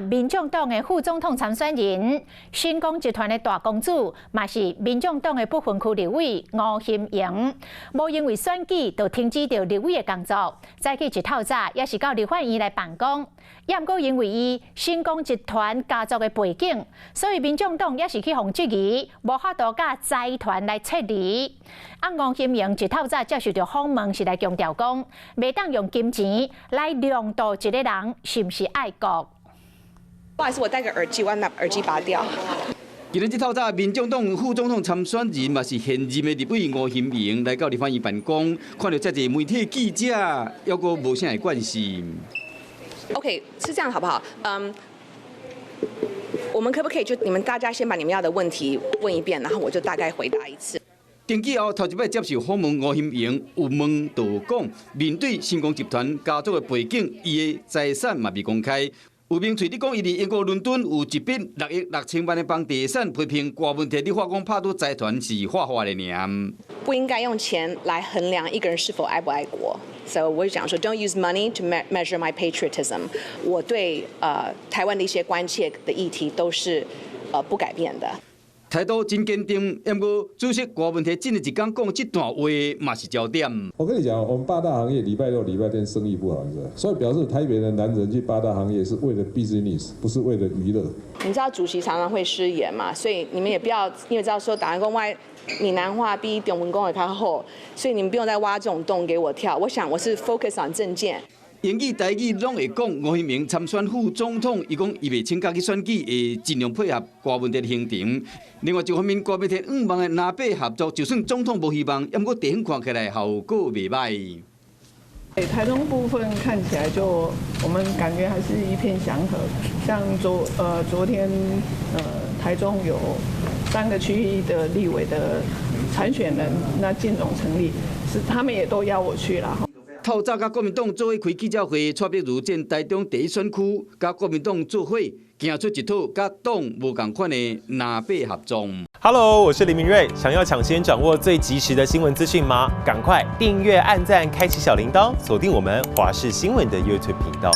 民眾黨的副總統參選人、新光集團的大公主，嘛是民眾黨的不分區立委吳欣盈，無因為選舉就停止著立委的工作，早起一透早也是到立法院來辦公。也毋過因為伊新光集團家族的背景，所以民眾黨也是去予質疑，無法度佮財團來撤離。啊，吳欣盈一透早接受著訪問時來強調講，袂當用金錢來量度一個人是毋是愛國。不好意思，我戴個耳機，我把耳機拔掉。今日這透早，民眾黨副總統參選人嘛是現任的立委吳欣盈來到立法院辦公，看著遮濟媒體記者，猶閣無啥會關心。 OK，是這樣好不好？嗯，我們可不可以就你們大家先把你們要的問題問一遍，然後我就大概回答一次。登記後頭一擺接受訪問，吳欣盈有問就講，面對新光集團家族的背景，伊的財產嘛未公開。有名喙咧講，伊佇英國倫敦有一筆6億6千萬的房地產，批評柯文哲咧話講拍賭財團是畫畫的爾。不應該用錢來衡量一個人是否愛不愛國。所以我就講說，Don't use money to measure my patriotism。我對台灣的一些關切的議題都是不改變的。態度真堅定，毋過主席柯文哲近日一工講這段話嘛是焦點。我跟你講，我們八大行業禮拜六、禮拜天生意不好，你知道，所以表示台北的男人去八大行業是為了 business，不是為了娛樂。你知道主席常常會失言嘛，所以你們也不要，因為知道說打完工外閩南話比中文講會較好，所以你們不用再挖這種洞給我跳。我想我是 focus on 政見。英語、台語攏會講，吳欣盈參選副總統，伊講伊袂請假去選舉，會盡量配合柯文哲的行程。另外一方面，柯文哲向望的藍白合作，就算總統無希望，毋過地方看起來效果袂䆀。台中部分看起來就我們感覺還是一片祥和，像昨天台中有三個區域的立委的參選人，那競總成立，是他們也都邀我去了。透早佮國民黨做伙開記者會，蔡壁如戰台中第一選區，佮國民黨做伙行出一套佮黨無仝款的藍白合作。 Hello，我是林明瑞，想要搶先掌握最及時的新聞資訊嗎？趕快訂閱、按讚、開啟小鈴鐺，鎖定我們華視新聞的 YouTube 頻道。